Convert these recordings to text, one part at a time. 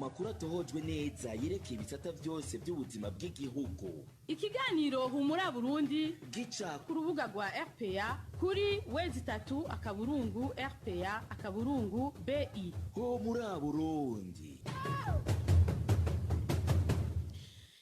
Amakuru atohojwe neza yerekeye ibisata byose by'ubuzima bw'igihugu. Ikiganiro Humura Burundi gica ku rubuga rwa RPA kuri w3.rpa.bi. Ho muri Burundi.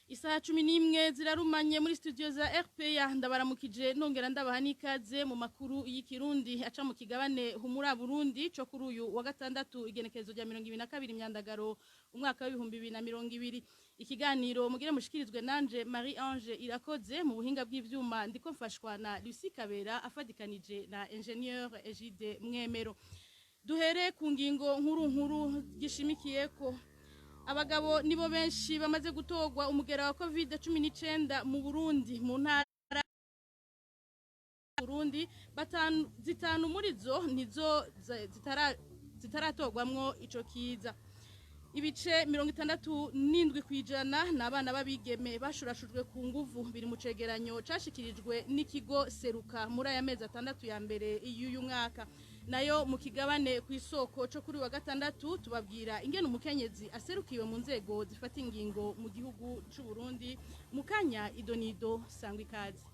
Isaha 11 zirarumanye muri studio za RPA. Ndabaramukije, nongera ndabaha n'ikaze mu makuru y'ikirundi aca mu kigabane Humura Burundi co kuri uyu wa gatandatu, igenekerezo rya 2022 Myandagaro, umwaka wa 2020. Ikiganiro mugire mushikirizwe nanje Marie Ange Irakoze. Mu buhinga bw'ivyuma ndiko mfashwa na Lucie Kabera afadikanije na Ingénieur Egide Mwemero. Duhere ku ngingo nkuru nkuru gishimikiyeko: abagabo nibo benshi bamaze gutorwa umugera wa COVID-19 mu Burundi. Mu ntara Burundi batanu, zitanu muri zo nizo zitaratorwamwo ico kiza. Ibice 67% ni abana b'abigeme bashurashujwe ku nguvu, biri mu cegeranyo cashikirijwe n'ikigo Seruka muri aya mezi 6 ya mbere y'uyu mwaka. Nayo mu kigabane ku isoko co kuri wa gatandatu, tubabwira ingene umukenyezi aserukiwe mu nzego zifata ingingo mu gihugu c'u Burundi. Mu kanya idonido, sangwa ikaze.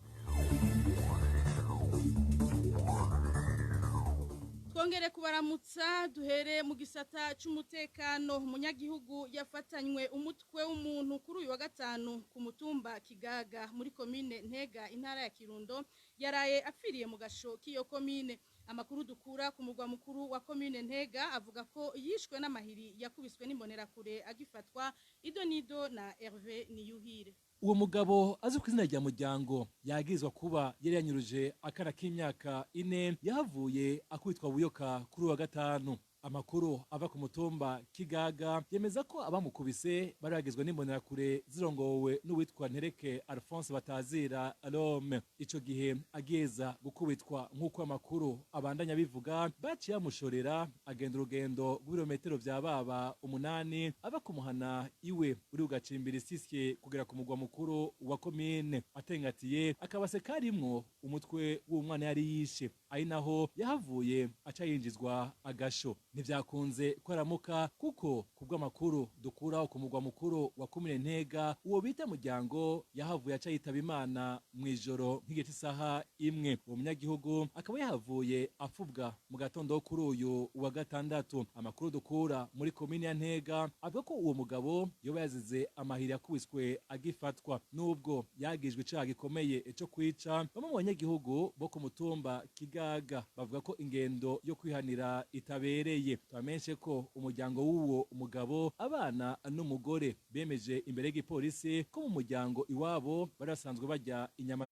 Twongere kubaramutsa. Duhere mu gisata c'umutekano. Umunyagihugu yafatanywe umutwe w'umuntu kuri uyu wa gatanu ku mutumba Kigaga muri komine Ntega, intara ya Kirundo, yaraye apfiriye mu gasho k'iyo komine. Amakuru dukura ku mugwa mukuru wa komine Ntega avuga ko yishwe n'amahiri yakubiswe n'imbonerakure agifatwa. Idonido na Hervé Niyuhire. Uwo mugabo azwi ku izina rya Muryango yagirizwa kuba yari yanyuruje akana k'imyaka 4, yahavuye akubitwa buyoka kuri uwa gatanu. Amakuru ava ku mutumba Kigaga yemeza ko abamukubise bari bagizwe n'imbonerakure zirongowe n'uwitwa Ntereke Alphonse batazira Rome. Ico gihe ageza gukubitwa, nk'uko amakuru abandanya bivuga, baciye bamushorera agenda urugendo rw'ibirometero vya baba 8, ava kumuhana iwe uri ugacimbira isisye kugera ku mugwa mukuru wa komine, atengatiye akabase karimwo umutwe w'umwana yari yishe, ari naho yahavuye aca yinjizwa agasho. Ntivyakunze ko aramuka, kuko kubw'amakuru dukuraho ku mugwa mukuru wa komine Ntega, uwo bita Muryango yahavuye aca yitaba Imana mw'ijoro nk'igihe c'isaha 1. Uwo munyagihugu akaba yahavuye afubwa mu gatondo kuri uyu wa gatandatu. Amakuru dukura muri komine ya Ntega avuga ko uwo mugabo yoba yazize amahiri yakubiswe agifatwa, nubwo yagijwe icaha gikomeye co kwica. Bamwe mu banyagihugu bo ku mutumba Kigaga bavuga ko ingendo yo kwihanira itabereye. Tubamenyeshe ko umuryango w'uwo mugabo, abana n'umugore, bemeje imbere y'igipolisi ko mu muryango iwabo bari basanzwe barya inyama,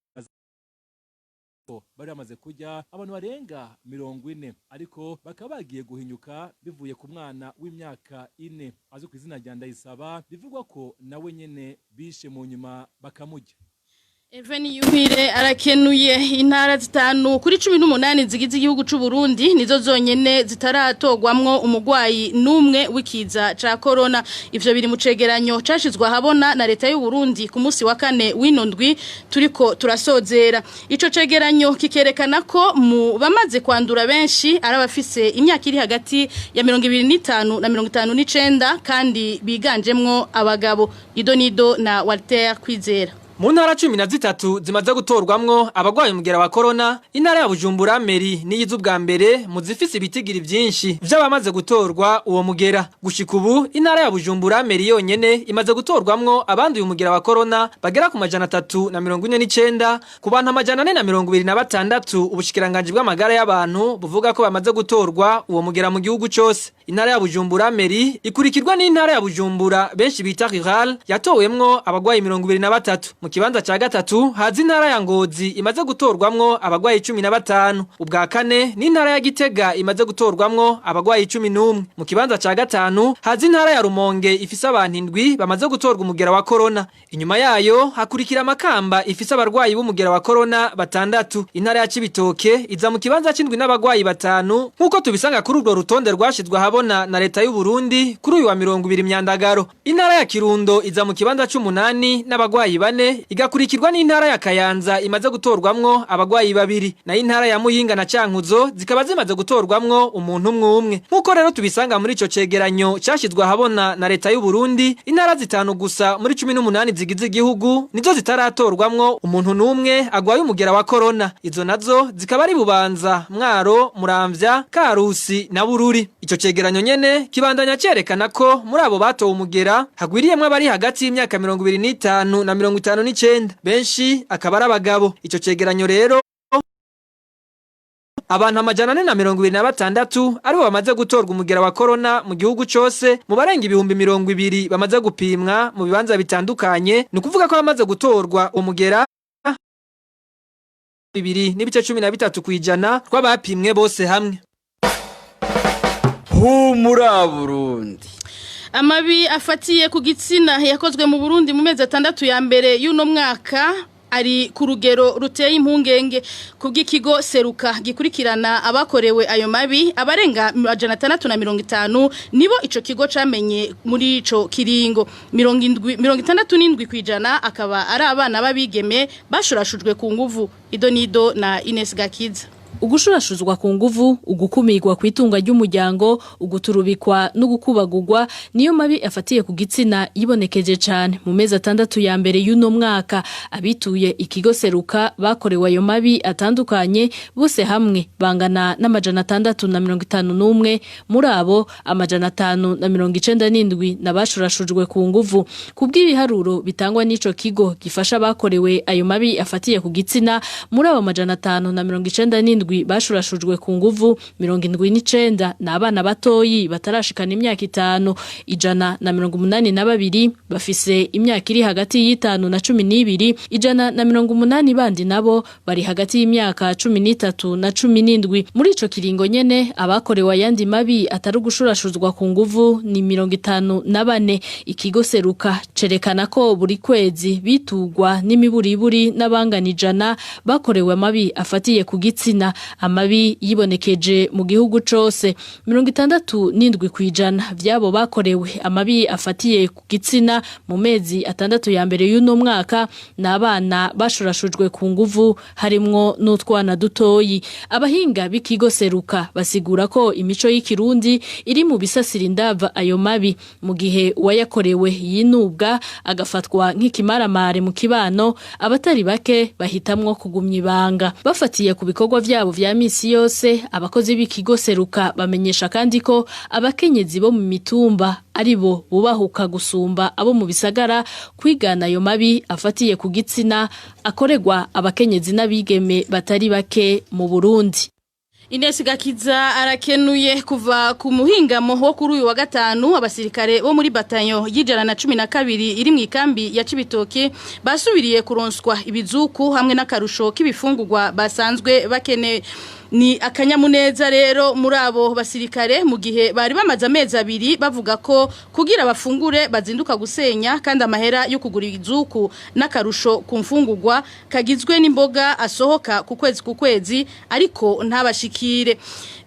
bari bamaze kurya abantu barenga 40, ariko bakaba bagiye guhinyuka bivuye ku mwana w'imyaka 4 azwi ku izina rya Ndayisaba, bivugwa ko nawe nyene bishe mu nyuma bakamurya. Hervé Niyuhire arakenuye. Intara zitanu kuri 18 zigize igihugu c'u Burundi nizo zonyene zitaratorwamwo umugwayi n'umwe w'ikiza ca corona. Ivyo biri mu cegeranyo cashizwe ahabona na leta y'u Burundi ku munsi wa kane w'ino ndwi turiko turasozera. Ico cegeranyo kikerekana ko mu bamaze kwandura benshi ari abafise imyaka iri hagati ya 25 na 59, kandi biganjemwo abagabo. Idonido na Walter Kwizera. Mu ntara 13 zimaze gutorwamwo abagwaye umugera wa corona, intara ya Bujumbura Mairie niyiza ubwa mbere mu zifise ibitigiri vyinshi vy'abamaze gutorwa uwo mugera. Gushika ubu, intara ya Bujumbura Mairie yonyene imaze gutorwamwo abanduye umugera wa corona bagera ku 349 ku bantu 426 ubushikiranganji bw'amagara y'abantu buvuga ko bamaze gutorwa uwo mugera mu gihugu cose. Intara ya Bujumbura Mairie ikurikirwa n'intara ya Bujumbura benshi bita Rural, yatowemwo abagwayi 23. Mu kibanza ca gatatu haza intara ya Ngozi imaze gutorwamwo abagwayi 15. Ubwa kane n'intara ya Gitega imaze gutorwamwo abagwayi 11. Mu kibanza ca gatanu haza intara ya Rumonge ifise abantu 7 bamaze gutorwa umugera wa corona. Inyuma yayo hakurikira Makamba ifise abarwayi b'umugera wa corona 6. Intara ya Cibitoke iza mu kibanza c'indwi n'abagwayi 5, nkuko tubisanga kuri urwo rutonde rwashizwe ahabona na leta y'u Burundi kuri uyu wa 20 Myandagaro. Intara ya Kirundo iza mu kibanza c'umunani n'abagwayi 4. umwe, igakurikirwa n'intara ya Kayanza imaze gutorwamwo abagwayi babiri, nayo intara ya Muyinga na Cankuzo zikaba zimaze gutorwamwo umuntu umwe umwe. Nk'uko rero tubisanga muri ico cegeranyo cashizwe ahabona na leta y'u Burundi, intara zitanu gusa muri 18 zigize igihugu nizo zitaratorwamwo umuntu n'umwe agwaye umugera wa corona. Izo nazo zikaba ari Bubanza, Mwaro, Muramvya, Karusi na Bururi. Ico cegeranyo nyene kibandanya cerekana ko muri abo batowe umugera hagwiriyemwo abari hagati y'imyaka 25 na 59, benshi akaba ari abagabo. Ico cegeranyo rero, abantu 426 aribo bamaze gutorwa umugera wa corona mu gihugu cose, mu barenga 20,000 bamaze gupimwa mu bibanza bitandukanye. Ni ukuvuga ko bamaze gutorwa umugera 2.13% rw'abapimwe bose hamwe. Humura Burundi. Amabi afatiye ku gitsina yakozwe mu Burundi mu mezi 6 ya mbere y'uno mwaka ari ku rugero ruteye impungenge. Kubw'ikigo Seruka gikurikirana abakorewe ayo mabi, abarenga 650 nibo ico kigo camenye muri ico kiringo, 67% akaba ari abana b'abigeme bashurashujwe ku nguvu. Idonido na Ines Gakiza. Ugushurashuzwa ku nguvu, ugukumirwa ku itunga ry'umuryango, uguturubikwa no gukubagurwa niyo mabi afatiye ku gitsina yibonekeje cyane mu mezi 6 ya mbere y'uno mwaka. Abituye ikigo Seruka bakorewe ayo mabi atandukanye bose hamwe bangana n'651, muri abo 597 nabashurashujwe ku nguvu. Kubw'ibiharuro bitangwa n'ico kigo gifasha abakorewe ayo mabi afatiye ku gitsina, muri abo 597 bashurashujwe ku nguvu, 79 ni abana batoyi batarashikana imyaka 5, 182 bafise imyaka iri hagati y'5 na 12, 180 bandi nabo bari hagati y'imyaka 13 na 17. Muri ico kiringo nyene abakorewe ayandi mabi atari ugushurashuzwa ku nguvu ni 54. Ikigo Seruka cerekana ko buri kwezi bitugwa n'imiburiburi n'abangana 100 bakorewe amabi afatiye ku gitsina. Amabi yibonekeje mu gihugu cose, 67% vyabo bakorewe amabi afatiye ku gitsina mu mezi 6 ya mbere y'uno mwaka n'abana bashurashujwe ku nguvu, harimwo n'utwana dutoyi. Abahinga b'ikigo Seruka basigura ko imico y'ikirundi iri mu bisasira indava ayo mabi, mu gihe uwayakorewe yinubwa agafatwa nk'ikimaramare mu kibano, abatari bake bahitamwo kugumya ibanga. Bafatiye ku bikorwa vyabo vya misi yose, abakozi b'ikigo Seruka bamenyesha kandi ko abakenyezi bo mu mitumba aribo bubahuka gusumba abo mu bisagara kwigana ayo mabi afatiye ku gitsina akoregwa abakenyezi n'abigeme batari bake mu Burundi. Ines Gakiza arakenuye. Kuva ku muhingamo wo kuri uyu wa gatanu, abasirikare bo muri batanyo y'112 iri mu ikambi ya Cibitoke basubiriye kuronswa ibizuku hamwe n'akarusho k'ibifungurwa basanzwe bakene. Ni akanyamuneza rero muri abo basirikare, mu gihe bari bamaze amezi 2 bavuga ko kugira bafungure bazinduka gusenya, kandi amahera yo kugura izuku n'akarusho ku mfungurwa kagizwe n'imboga asohoka ku kwezi ku kwezi ariko ntabashikire.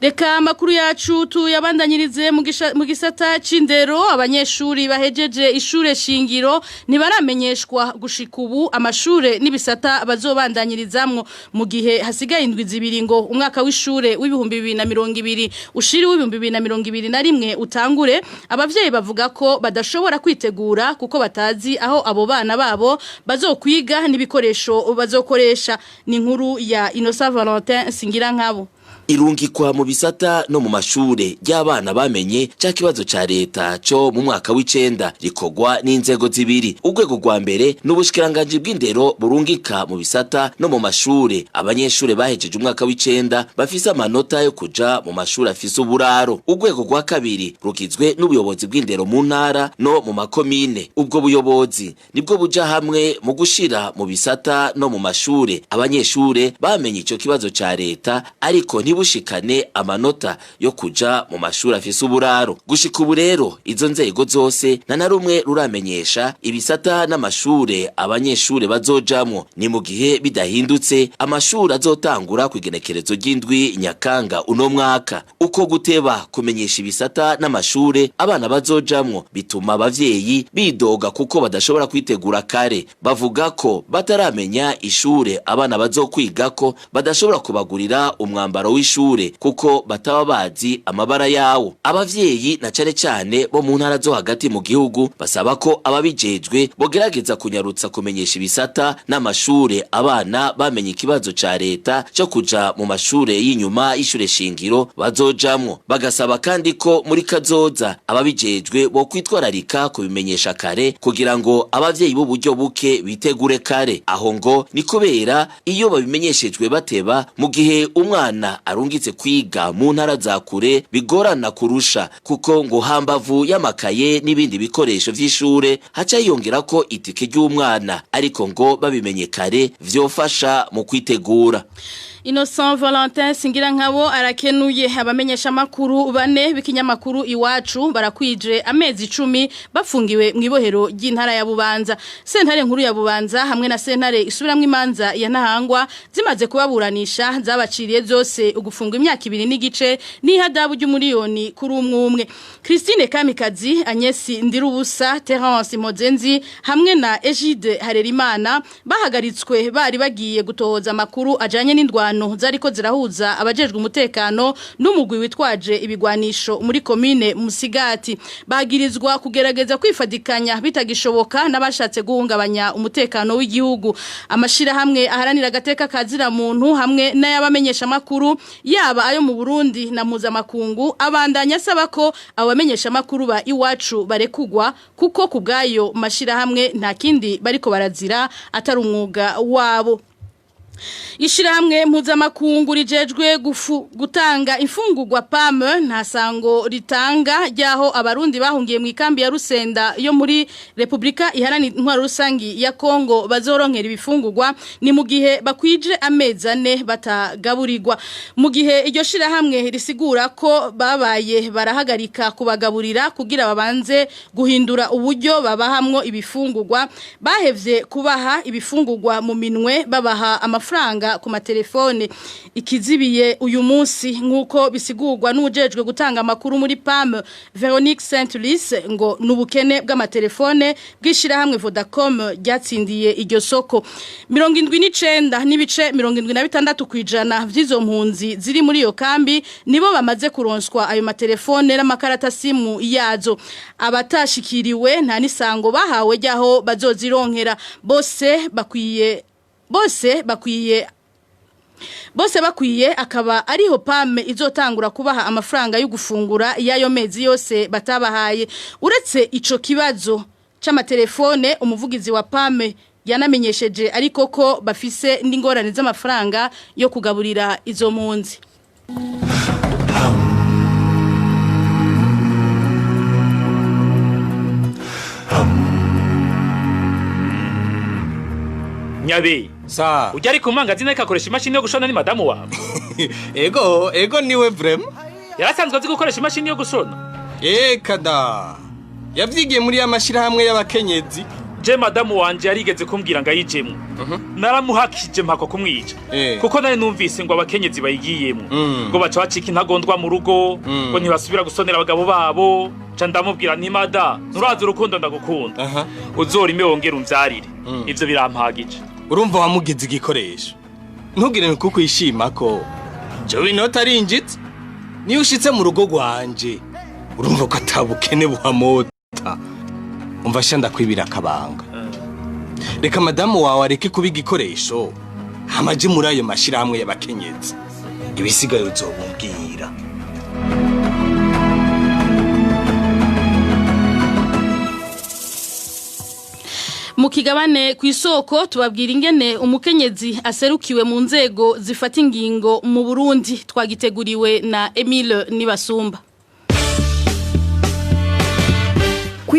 Reka amakuru yacu tuyabandanyirize mu gisata c'indero. Abanyeshuri bahejeje ishure shingiro ntibaramenyeshwa gushika ubu amashure n'ibisata bazobandanyirizamwo, mu gihe hasigaye indwi 2 ngo umwaka w'ishure w'2020 ushiri w'2021 utangure. Abavyeyi bavuga ko badashobora kwitegura kuko batazi aho abo bana babo bazokwiga n'ibikoresho bazokoresha. Ni inkuru ya Innocent Valentin Singira nkabo. Irungikwa mu bisata no mu mashure ry'abana bamenye ca kibazo ca leta co mu mwaka w'icenda rikogwa n'inzego zibiri. Urwego rwa mbere n'ubushikiranganji bw'indero burungika mu bisata no mu mashure abanyeshure bahejeje umwaka w'icenda bafise amanota yo kuja mu mashure afise uburaro. Urwego rwa kabiri rugizwe n'ubuyobozi bw'indero mu ntara no mu makomine. Ubwo buyobozi nibwo buja hamwe mu gushira mu bisata no mu mashure abanyeshure bamenye ico kibazo ca leta, ariko ntibushikane amanota yo kuja mu mashuri afise uburaro. Gushika ubu rero izo nzego zose nta na rumwe ruramenyesha ibisata n'amashure abanyeshure bazojamwo. Ni mu gihe bidahindutse amashuri azotangura ku igenekerezo ry'indwi Nyakanga uno mwaka. Uko guteba kumenyesha ibisata n'amashure abana bazojamwo bituma abavyeyi bidoga kuko badashobora kwitegura kare. Bavuga ko bataramenya ishure abana bazokwigako badashobora kubagurira umwambaro w'ishure kuko bataba bazi amabara yawo. Abavyeyi na cane cane bo mu ntara zo hagati mu gihugu basaba ko ababijejwe bogerageza kunyarutsa kumenyesha ibisata n'amashure abana bamenye ikibazo ca leta co kuja mu mashure y'inyuma y'ishure shingiro bazojamwo. Bagasaba kandi ko muri kazoza ababijejwe bo kwitwararika kubimenyesha kare kugira ngo abavyeyi b'uburyo buke bitegure kare. Aho ngo ni kubera iyo babimenyeshejwe bateba, mu gihe umwana arungitse kwiga mu ntara za kure bigorana kurusha, kuko ngo hambavu y'amakaye n'ibindi bikoresho vy'ishure haca yiyongera ko itike ry'umwana, ariko ngo babimenye kare vyofasha mu kwitegura. Innocent Valentin Singirankabo arakenuye. Abamenyesha makuru bane b'ikinyamakuru Iwacu barakwije amezi 10 bafungiwe mu ibohero ry'intara ya Bubanza. Sentare nkuru ya Bubanza hamwe na sentare isubiramwo imanza ya Ntahangwa zimaze kubaburanisha zabaciriye zose ugufunga imyaka 2 n'igice n'ihadabu ry'umuriyoni kuri umwe umwe. Christine Kamikazi, Agnes Ndirubusa, Terence Mozenzi hamwe na Egide Harerimana bahagaritswe bari bagiye gutohoza amakuru ajanye n'indwano zariko zirahuza abajejwe umutekano n'umugwi witwaje ibigwanisho muri komine Musigati. Bagirizwa kugerageza kwifadikanya bitagishoboka n'abashatse guhungabanya umutekano w'igihugu. Amashira hamwe aharanira agateka kazira muntu hamwe n'ayabamenyesha makuru yaba ayo mu Burundi na mpuzamakungu abandanya asaba ko abamenyesha makuru ba Iwacu barekugwa, kuko kubgayo mashira hamwe nta kindi bariko barazira atari umwuga wabo. Ishirahamwe mpuzamakungu rijejwe gutanga imfungurwa PAM nta sango ritanga ryaho abarundi bahungiye mu ikambi ya Rusenda yo muri Republika Iharanira Intwaro Rusangi ya Kongo bazoronkera ibifungurwa, ni mu gihe bakwije amezi 4 batagaburirwa. Mu gihe iryo shirahamwe risigura ko babaye barahagarika kubagaburira kugira babanze guhindura uburyo babahamwo ibifungurwa, bahevye kubaha ibifungurwa mu minwe babaha amafaranga ku matelefone. Ikizibiye uyu munsi nkuko bisigurwa n'ujejwe gutanga amakuru muri PAM Veronique Saint-Louis ngo nubukene bw'amatelefone bwishirahamwe Vodacom ryatsindiye iryo soko. 79 n'ibice 76% vy'izo mpunzi ziri muri iyo kambi nibo bamaze kuronswa ayo matelefone n'amakarata simu yazo. Abatashikiriwe nta nisango bahawe ryaho bazozironkera. Bose bakwiye akaba ariho PAM izotangura kubaha amafaranga yo gufungura y'ayo mezi yose batabahaye. Uretse ico kibazo c'amatelefone, umuvugizi wa PAM yanamenyesheje ariko ko bafise n'ingorane z'amafaranga yo kugaburira izo mpunzi. Nyabe Sa. Ujya ariko mangazini akakoresha imashini yo gushona ni madamu wawe? Ego niwe vrem. Yarasanzwe azi gukoresha imashini yo gushona. Kada. Yavyigiye muri ya mashirahamwe y'abakenyezi. Je madamu wanje yarigeze kumbwira ngayijemwo. Naramuhakije mpako kumwica. Kuko nari numvise ngo abakenyezi bayigiyemwo. Ngo baca bacika intagondwa mu rugo, ngo ntibasubira gusonera abagabo babo. Ca ndamubwira nti mada, nurazi urukundo ndagukunda. Uzorime wongera umvyarire. Ivyo birampagije. Urumva wamugize igikoresho. Ntugire kuko ishima ko jewe inota arinjitse. Niyo ushitse mu rugo rwanje urumva ko atabukene buhamota. Umva sha ndakwibira akabanga. Reka madamu wawe areke kuba igikoresho, hamaje muri ayo mashirahamwe y'abakenyezi. Ibisigaye uzobumbwira. Mu kigabane ku isoko tubabwira ingene umukenyezi aserukiwe mu nzego zifata ingingo mu Burundi. Twagiteguriwe na Emile Nibasumba. Ku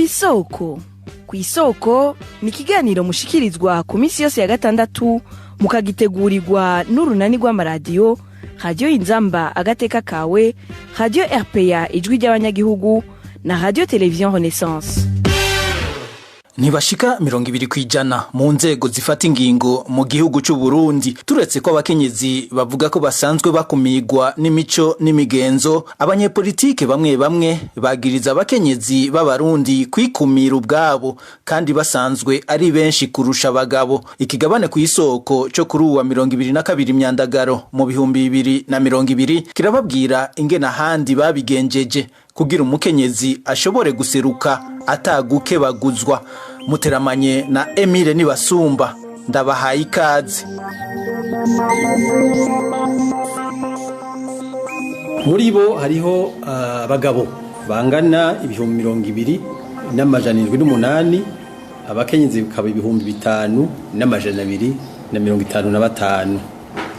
isoko ni ikiganiro mushikirizwa ku minsi yose ya gatandatu, mukagitegurirwa n'urunani rw'amaradiyo Radio Inzamba Agateka Kawe, Radio RPA Ijwi ry'Abanyagihugu na Radio Television Renaissance. Ntibashika 20% mu nzego zifata ingingo mu gihugu c'u Burundi. Turetse ko abakenyezi bavuga ko basanzwe bakumigwa n'imico n'imigenzo, abanyepolitike bamwe bamwe bagiriza abakenyezi b'Abarundi kwikumira ubwabo kandi basanzwe ari benshi kurusha abagabo. Ikigabane ku isoko co kuri uwa 22 Myandagaro mu 2020 kirababwira ingene ahandi babigenjeje kugira umukenyezi ashobore guseruka atagukebaguzwa. Muteramanye na Emile Nibasumba, ndabahaye ikaze. Muri bo hariho abagabo bangana 207,708, abakenyezi bikaba 5255.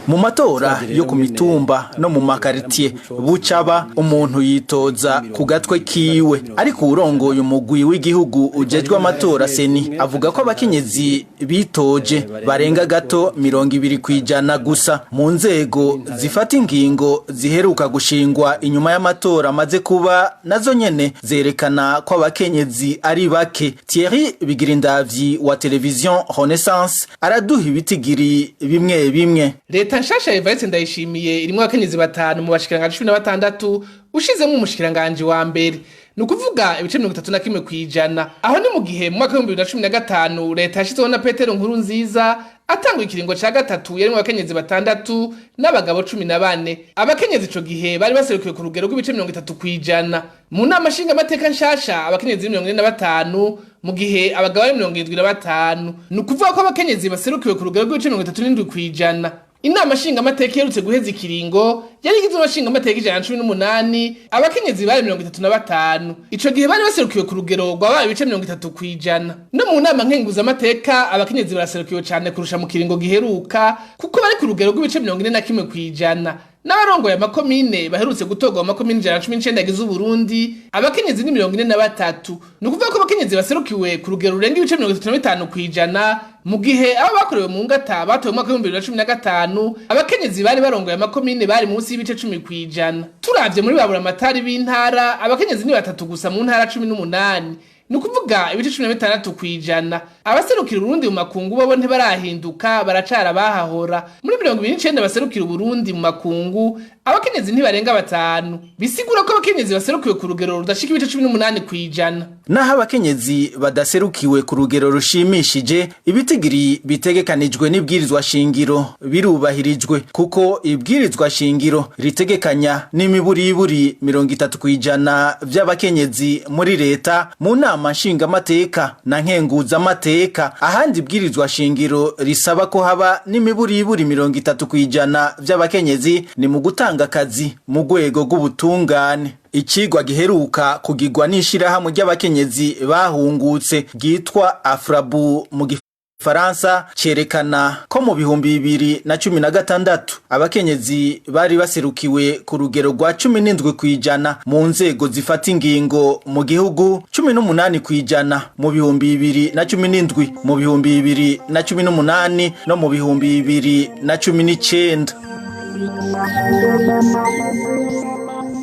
Mu matora yo ku mitumba no mu makaritiye bucaba umuntu yitoza ku gatwe kiwe, ariko urongoye umugwi w'igihugu ujejwe amatora CENI avuga ko abakenyezi bitoje barenga gato 20% gusa mu nzego zifata ingingo ziheruka gushingwa inyuma y'amatora amaze kuba, nazo nyene zerekana ko abakenyezi ari bake. Thierry Bigirindavyi wa Television Renaissance araduha ibitigiri bimwe bimwe. Leta nshasha Evariste Ndayishimiye irimwo abakenyezi 5 mu bashikiranganje 16, ushizemwo umushikiranganje wa mbere, ni ukuvuga ibice 31%. Aho ni mu gihe mu mwaka w'ibihumbi 2015 leta yashizweho na Petero Nkurunziza atangwa ikiringo ca gatatu yarimwo abakenyezi 6 n'abagabo 14. Abakenyezi ico gihe bari baserukiwe ku rugero rw'ibice 30%. Mu nama nshingamateka nshasha abakenyezi 45, mu gihe abagabo ari 75. Ni ukuvuga ko abakenyezi baserukiwe ku rugero rw'ibice 37%. Inama nshingamateka iherutse guheza ikiringo yari igizwe n'abashingamateka 118, abakenyezi bari 35. Ico gihe bari baserukiwe ku rugero rwabaye ibice 30%. No mu nama nkenguzamateka abakenyezi baraserukiwe cane kurusha mu kiringo giheruka, kuko bari ku rugero rw'ibice 41%. N'abarongoye amakomine baherutse gutorwa mu makomine 119 agize Uburundi, abakenyezi ni 43. Ni ukuvuga ko abakenyezi baserukiwe ku rugero rurenga ibice 35%, mu gihe abo bakorewe mu ngata batowe mu mwaka w'ibihumbi 2015 abakenyezi bari barongoye amakomine bari munsi y'ibice 10%. Turavye muri babura amatari b'intara, abakenyezi ni 3 gusa mu ntara 18, ni ukuvuga ibice 16%. Abaserukira Uburundi mu makungu bobo ntibarahinduka, baracara bahahora. Muri 29 baserukira Uburundi mu makungu, abakenyezi ntibarenga 5, bisigura ko abakenyezi baserukiwe ku rugero rudashika ibice 18%. Naho abakenyezi badaserukiwe ku rugero rushimishije, ibitigiri bitegekanijwe n'ibwirizwa shingiro birubahirijwe, kuko ibwirizwa shingiro ritegekanya n'imiburiburi 30% vy'abakenyezi muri leta, mu nama nshingamateka na nkenguzamateka. Ahandi ibwirizwa shingiro risaba ko haba n'imiburiburi 30% vy'abakenyezi ni mu gutanga akazi mu rwego rw'ubutungane. Ikigwa giheruka kugirwa n'ishirahamwe ry'abakenyezi bahungutse ryitwa Afrabu mu Faransa cerekana ko mu 2016 abakenyezi bari baserukiwe ku rugero rwa 17% mu nzego zifata ingingo mu gihugu, 18% mu 2017, mu 2018 no mu 2019.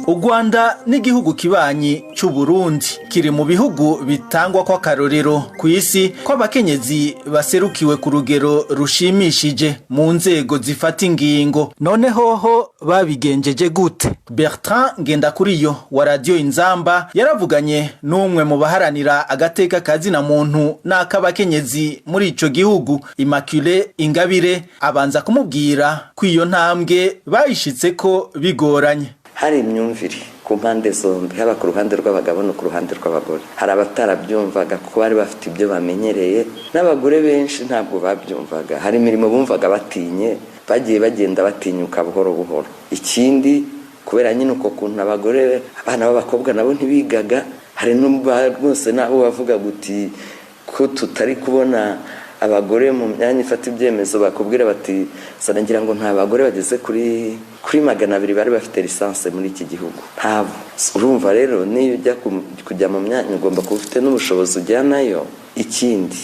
U Rwanda n'igihugu kibanyi c'u Burundi kiri mu bihugu bitangwa kwa karorero ku isi ko abakenyezi baserukiwe ku rugero rushimishije mu nzego zifata ingingo. None hoho babigenjeje gute? Bertrand Ngendakuriyo wa Radio Inzamba yaravuganye n'umwe mu baharanira agateka kazina muntu n'akabakenyezi muri ico gihugu, Immaculée Ingabire, abanza kumubwira ko iyo ntambwe bayishitse ko bigoranye. Hari imyumvire ku mpande zombi, haba ku ruhande rw'abagabo no ku ruhande rw'abagore. Hari abatarabyumvaga kuko bari bafite ibyo bamenyereye, n'abagore benshi ntabwo babyumvaga. Hari imirimo bumvaga batinye, bagiye bagenda batinyuka buhoro buhoro. Ikindi, kubera nyine uko kuntu abagore, abana b'abakobwa nabo ntibigaga, hari rwose nabo bavuga guti ko tutari kubona abagore mu myanya ifata ibyemezo, bakubwira bati ngira ngo nta bagore bageze kuri 200 bari bafite lisanse muri iki gihugu, ntabo. Urumva rero niyo ujya kujya mu myanya ugomba kuba ufite n'ubushobozi ujyanayo. Ikindi,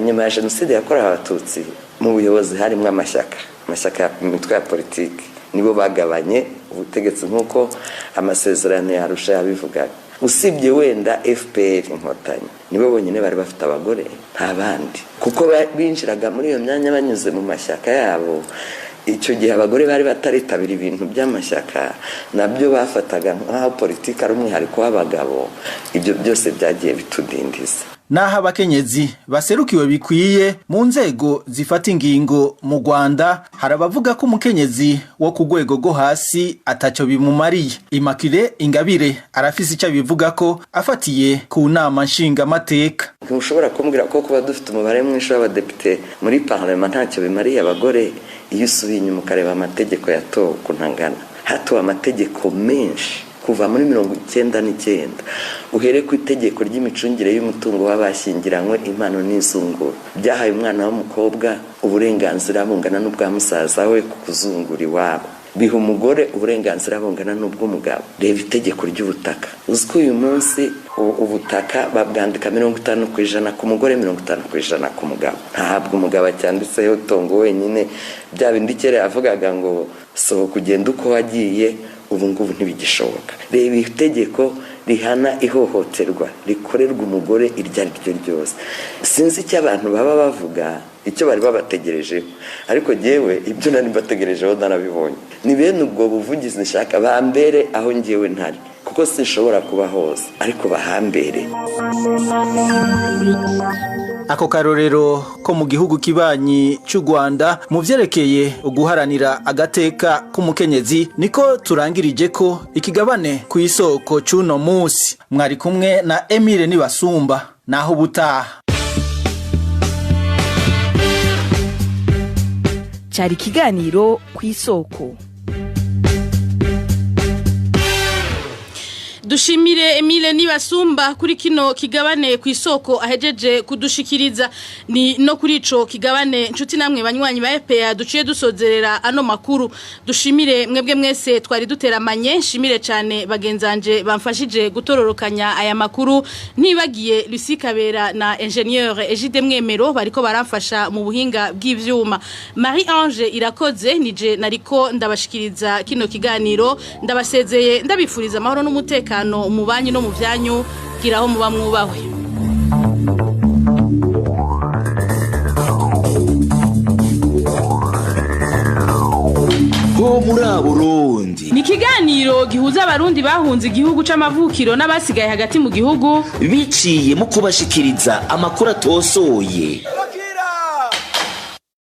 nyuma ya jenoside yakorewe Abatutsi, mu buyobozi harimo amashyaka imitwe ya politiki. Nibo bagabanye ubutegetsi nk'uko amasezerano ya Arusha yabivugaga. Usibye wenda FPR Inkotanyi, nibo bonyine bari bafite abagore, nta bandi, kuko binjiraga muri iyo myanya banyuze mu mashyaka yabo. Icyo gihe abagore bari bataritabira ibintu by'amashyaka, nabyo bafataga nk'aho politiki ari umwihariko w'abagabo. Ibyo byose byagiye bitudindiza. Naho abakenyezi baserukiwe bikwiye mu nzego zifata ingingo mu Rwanda, hari abavuga ko umukenyezi wo ku rwego rwo hasi ataco bimumariye. Immaculée Ingabire arafise icyo abivuga ko afatiye ku nama nshingamateka. Ntushobora kumbwira ko kuba dufite umubare mwinshi w'abadepite muri parlement ntacyo bimariye abagore. Iyo usubiye inyuma ukareba amategeko yatowe ukuntu angana, hatowe amategeko menshi kuva muri 99, uhere ku itegeko ry'imicungire y'umutungo w'abashyingiranywe, impano n'izungura, byahaye umwana w'umukobwa uburenganzira bungana n'ubwa musaza we ku kuzungura iwabo, biha umugore uburenganzira bungana n'ubw'umugabo. Reba itegeko ry'ubutaka, uzi ko uyu munsi ubutaka babwandika 50% ku mugore, 50% ku mugabo. Ntabwo umugabo acyanditseho tongo wenyine. Bya bindi kera yavugaga ngo sohoka ugenda uko wagiye, ubu ngubu ntibigishoboka. Reba itegeko rihana ihohoterwa rikorerwa umugore iryo ari ryo ryose. Sinzi icyo abantu baba bavuga, icyo bari babategerejeho, ariko jyewe ibyo nari mbategerejeho narabibonye. Ni bene ubwo buvugizi nshaka, bambere aho njyewe ntari, kuko sinshobora kuba hose, ariko bahambere. Ako karorero ko mu gihugu kibanyi cy'u Rwanda mu vyerekeye uguharanira agateka k'umukenyezi, niko turangirije ko ikigabane ku isoko c'uno musi. Mwari kumwe na Emile Nibasumba, naho ubutaha. Cari ikiganiro ku isoko. Dushimire Emile Nibasumba kuri kino kigabane ku isoko ahejeje kudushikiriza. Ni no kuri ico kigabane, nshuti namwe banywanyi ba FPA, duciye dusozerera ano makuru. Dushimire mwebwe mwese twari duteramanye, nshimire cyane bagenzanje bamfashije gutororokanya aya makuru, ntibagiye Lucie Kabera na Ingénieur Egide Mwemero bariko baramfasha mu buhinga bw'ivyuma. Marie Ange Irakoze nije nariko ndabashikiriza kino kiganiro, ndabasezeye ndabifuriza amahoro n'umutekano mu banyu no mu vyanyu, giraho muba mwubahwe. Ho muri Burundi ni ikiganiro gihuza abarundi bahunze igihugu c'amavukiro n'abasigaye hagati mu gihugu, biciye mu kubashikiriza amakuru atosoye.